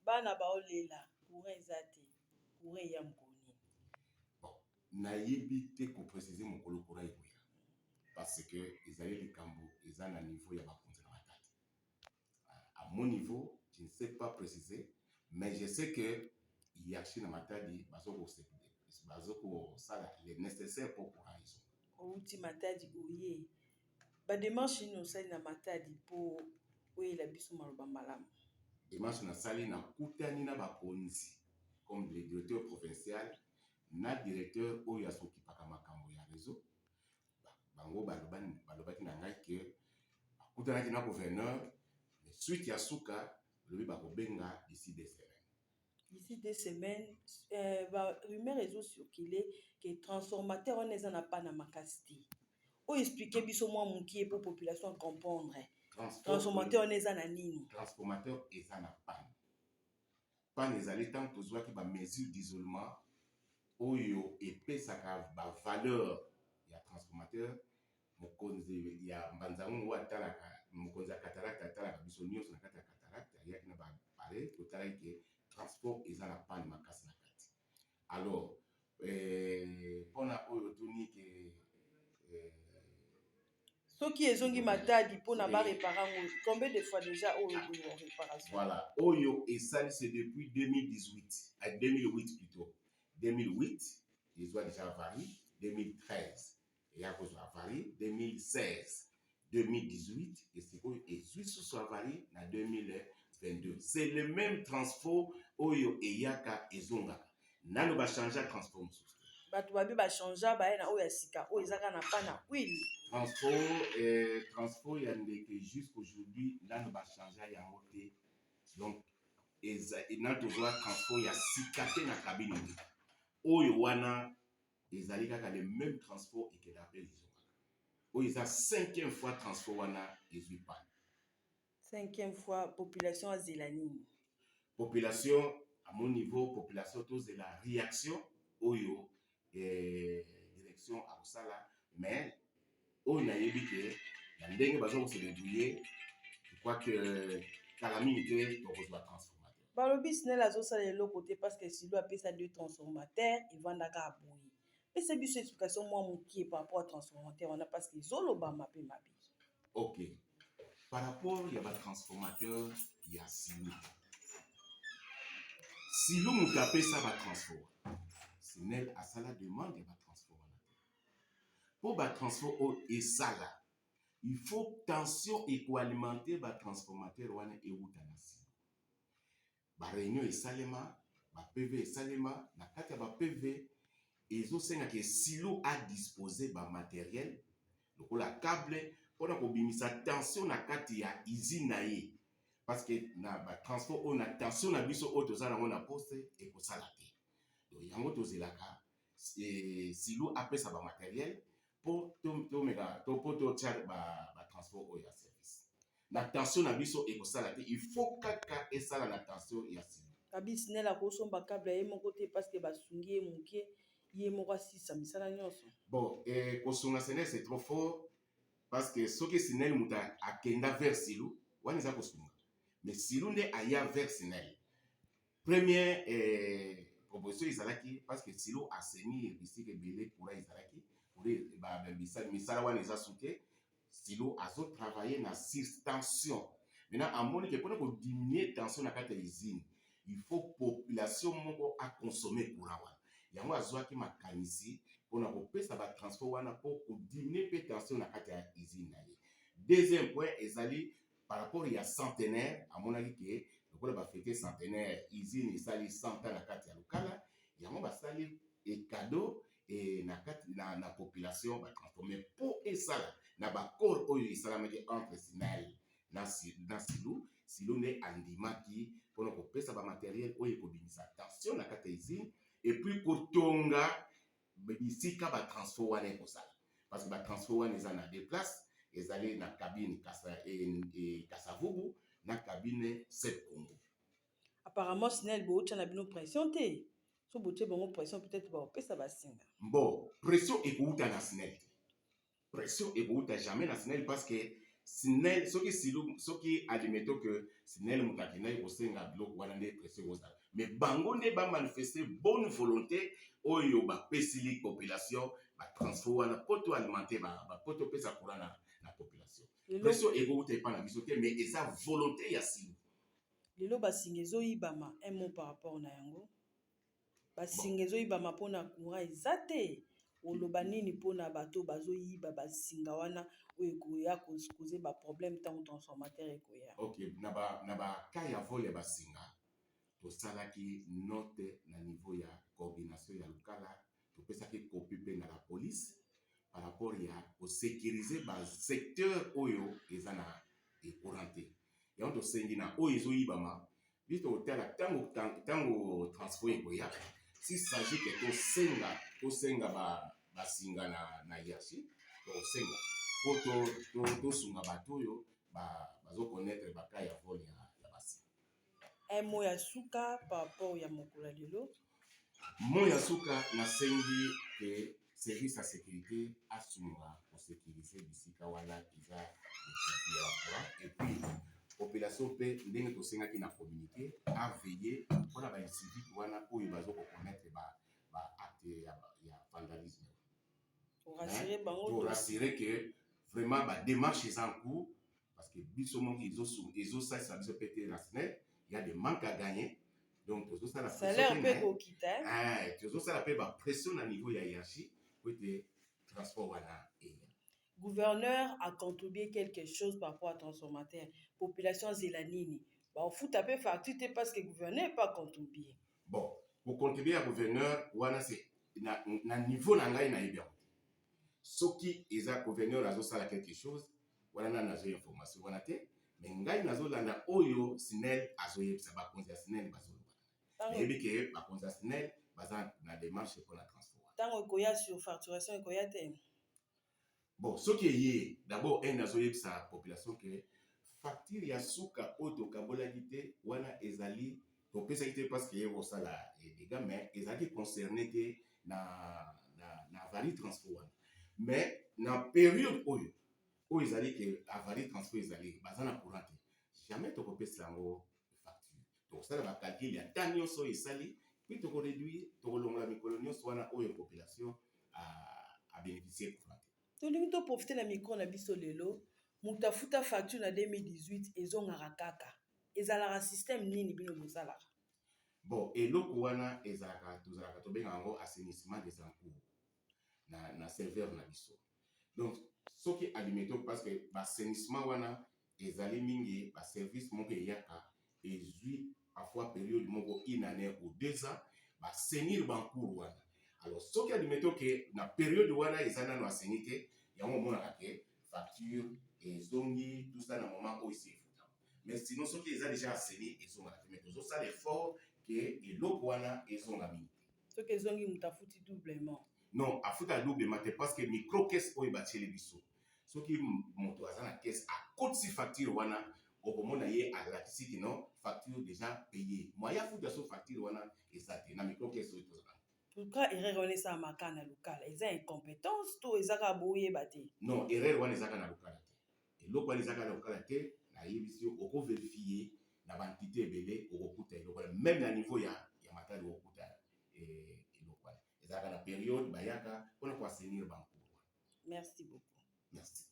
Bana baolela, courant eza te. Courant eya mokolo nini? Bon, nayebi te koprécise mokolo courant ekoya, parce que ezali likambo eza na niveau ya bakonzi na Matadi. À mon niveau, je ne sais pas préciser, mais je sais que hiérarchie na Matadi bazo kosala le nécessaire pour courant ezonga. Outi Matadi, oye badémarche nini osali na Matadi mpo oyela biso maloba malamu? Démarche nasali, nakutani na bakonzi comme le directeur provincial na directeur oyo asokipaka makambo ya réseau. Bango balobaki na ngai ke bakutanaki na gouverneur, mais suite ya suka, balobi bakobenga d'ici 2 semaines. D'ici 2 semaines. Barumeur ezocircule ke transformateur wana eza na panne makasi te. Oyo explike biso mwa mokie mpo population comprendre. Transformateur wana eza na nini? Transformateur eza na panne. Panne ezali ntango tozwaki bamesure d'isolement oyo epesaka bavaleur ya transformateur. Mokonzi ya Mbanza-Ngungu oyo atalaka, mokonzi ya cataracte atalaka biso nyonso na kati ya cataracte, ayaki na baappareil, totalaki ke transfo eza na panne makasi na kati. Alors mpona oyo tuni ke Soki ezongi Matadi mpona barépare yango, combien de fois déjà oyo boye réparation? Voilà, oyo esali, c'est depuis 2018, à 2008 plutôt. 2008 ezwa déjà avarie, 2013 eya kozwa avarie, 2016, 2018, esikoyo ezwi susu avarie na 2022. C'est le même transfo oyo eyaka, ezongaka. Nano bachange transfo mosusu te. Bato babi bachange, baye na oyo ya sika oyo eza kaka na panne na huile. Transfo ya ndeke, jusqu'aujourd'hui nano bachange yango te. Donc nano tozwa transfo ya sika te na cabine te. Oyo wana ezali kaka le même transfo, ekendaka mpe ezongaka. Oyo eza cinquième fois transfo wana ezwi panne. Cinquième fois. Population azela nini? Population, à mon niveau, population tozela réaction oyo direction akosala. Mais oyo nayebi ke na ndenge baza kose débrouiller, je crois que kala mingi te tokozwa transformateur. Balobi SNEL azosala eloko te parce que Silu apesa deux transformateur, evandaka boye. Pesa biso explication mwa mokie par rapport à transformateur wana, parce que ezolobama mpe mabe. Ok, par rapport ya batransformateur ya Silu, Silu moto apesa batransfo. SNEL asala demande ya batransfo wana te. Mpo batransfo oyo esala, il faut tension ekoalimenter batransformateur wana ewuta na Silu. Baréunion esalema, baPV esalema. Na kati ya baPV, ezosengaka Silu adispose bamatériel lokola câble mpona kobimisa tension na kati ya usine na ye, parce que na batransfo oyo, na tension na biso oyo toza nango na poste, ekosala te. Donc yango tozelaka Silu apesa bamatériel mpo tomeka mpo totia batransfo oyo ya service. Na tension na biso ekosala te, il faut kaka esala na tension ya Silu. Kabi SNEL akosomba câble ye moko te parce que basungi ye moke, ye moko asisa misala nyonso? Bon, kosunga SNEL, c'est trop fort, parce que soki SNEL moto akenda vers Silu, wana eza kosunga. Mais Silu nde aya vers SNEL. Première proposition ezalaki parce que Silu aseni bisika ebele, courant ezalaki, misala wana eza su te. Silu azotravaille na surtension. Maintenant amoni ke mpona kodiminue tension na kati ya usine, il faut population moko aconsommer courant wana. Yango azwaki makanisi mpona kopesa batransfo wana mpo kodiminue mpe tension na kati ya usine na ye. Deuxième point ezali par rapport ya centenaire. Amonaki ke lokola bafêter centenaire, usine esali 100 ans na kati ya Lukala, yango basali cadeau na kati na population batransforme mpo esala na baaccord oyo esalamaki entre SNEL na Silu. Silu nde andimaki mpona kopesa bamatériel oyo ekobimisa tension na kati ya usine, et puis kotonga bisika batransfo wana ekozala, parce que batransfo wana eza na deux places: ezali na cabine Kasavubu na cabine Sep Congo. Apparemment SNEL bootya na bino pression te. So botie bango pression, peut-être baopesa basinga. Bon, pression ekouta na SNEL te. Pression ekouta jamais na SNEL, parce que SNEL, soki silu, soki admettons que SNEL moto akendaki kosenga biloko wana, nde pression ekozala. Mais bango nde bamanifeste bonne volonté oyo bapesili population batransfo wana po to alimenter, po topesa courant na population. Pression ekouta epa na biso te, mais eza volonté ya silu. Lelo basinga ezoyibama. Un mot par rapport na yango, basinga ezoyibama mpona courant eza te. Oloba nini mpona bato bazoyiba basinga wana oyo ekoya koze baproblème ntango transformateur ekoya? Ok, na baka ya vol ya basinga, tosalaki note na niveau ya coordination ya Lukala, topesaki copie mpe na la police par rapport ya kosécuriser basecteur oyo eza na courant te. Yango tosengi na oyo ezoyibama, biso tokotala ntango transfo ekoya. S'il s'agit ke tosenga basinga na hiérarchie, tokosenga po tosunga bato oyo bazoconnaître baka ya vol ya basinga. Un mot ya suka par rapport ya mokolo ya lelo? Mot ya suka, nasengi ke service ya sécurité asunga kosécuriser bisika wana eza ya bacourant, et puis population mpe, ndenge tosengaki na communiqué, aveiller mpona baincivique wana oyo bazokoconnaître baacte ya vandalisme. Torassurer bango. Torassurer ke vraiment badémarche eza en cours, parce que biso moko ezosalisa biso mpe te na SNEL, y a des manques à gagner, donc tozosala Salaire mpe kokita. Tozosala mpe bapression na niveau ya hiérarchie po ete transport wana eya. Gouverneur a contribué quelque chose par rapport à transformateur? Population azela nini? Baofuta mpe facture te parce que gouverneur pas contribué? Bon, kocontribuer ya gouverneur wana, c'est na niveau na ngai, nayebi yango te. Soki eza gouverneur azosala quelque chose wana, nani nazwa information wana te. Mais ngai nazolanda oyo SNEL azoyebisa, bakonzi ya SNEL bazoloba. Nayebi ke bakonzi ya SNEL baza na démarche mpona transport. Ntango ekoya, surfacturation ekoya te? Bon, soki eye, d'abord un, azoyebisa population ke facture ya suka oyo tokabolaki te wana, ezali topesaki te parce que ye kosala dégâts, mais ezalaki concerné te na avarie transport wana. Mais na période oyo ezali ke avarie transport ezali, baza na courant te, jamais tokopesa yango facture. Tokosala bacalcul ya temps nyonso oyo esali, puis tokoréduire, tokolongola mikolo nyonso wana oyo population abénéficie courant te. Tolingi toprofite na micro na biso lelo. Moto afuta facture na 2018, ezongaka kaka. Ezalaka système nini bino bosalaka? Bon, eloko wana ezalaka, tozalaka, tobengaka yango assainissement des encours na serveur na biso. Donc soki, admettons, parce que baassainissement wana ezali mingi, baservice moko eyaka, ezwi parfois période moko, une année ou 2 ans, baassainir baencours wana. Alors soki, admettons ke na période wana eza nano assaini te, yango omonaka ke facture ezongi, tout ça, na moment oyo esi efutama. Mais sinon, soki eza déjà assaini, ezongaka te. Mais tozosala effort ke eloko wana ezonga mingi te. Soki ezongi, moto afuti doublement? Non, afuta doublement te, parce que micro caisse oyo batieli biso, soki moto aza na caisse, akotisi facture wana, okomona ye alakisi kino facture déjà payé. Moyen afuta so facture wana eza te na micro caisse oyo tozala. Pourquoi erreur wana esalamaka na Lukala? Eza incompétence to eza kaka boyeba te? Non, erreur wana eza kaka na Lukala te. Eloko wana eza kaka na Lukala te. Nayebisi yo, okovérifier na baentité ebele, okokuta eloko wana. Même na niveau ya Matadi, okokuta eloko wana. Ezalaka na période bayaka mpona koassainir baencours. Merci beaucoup. Merci.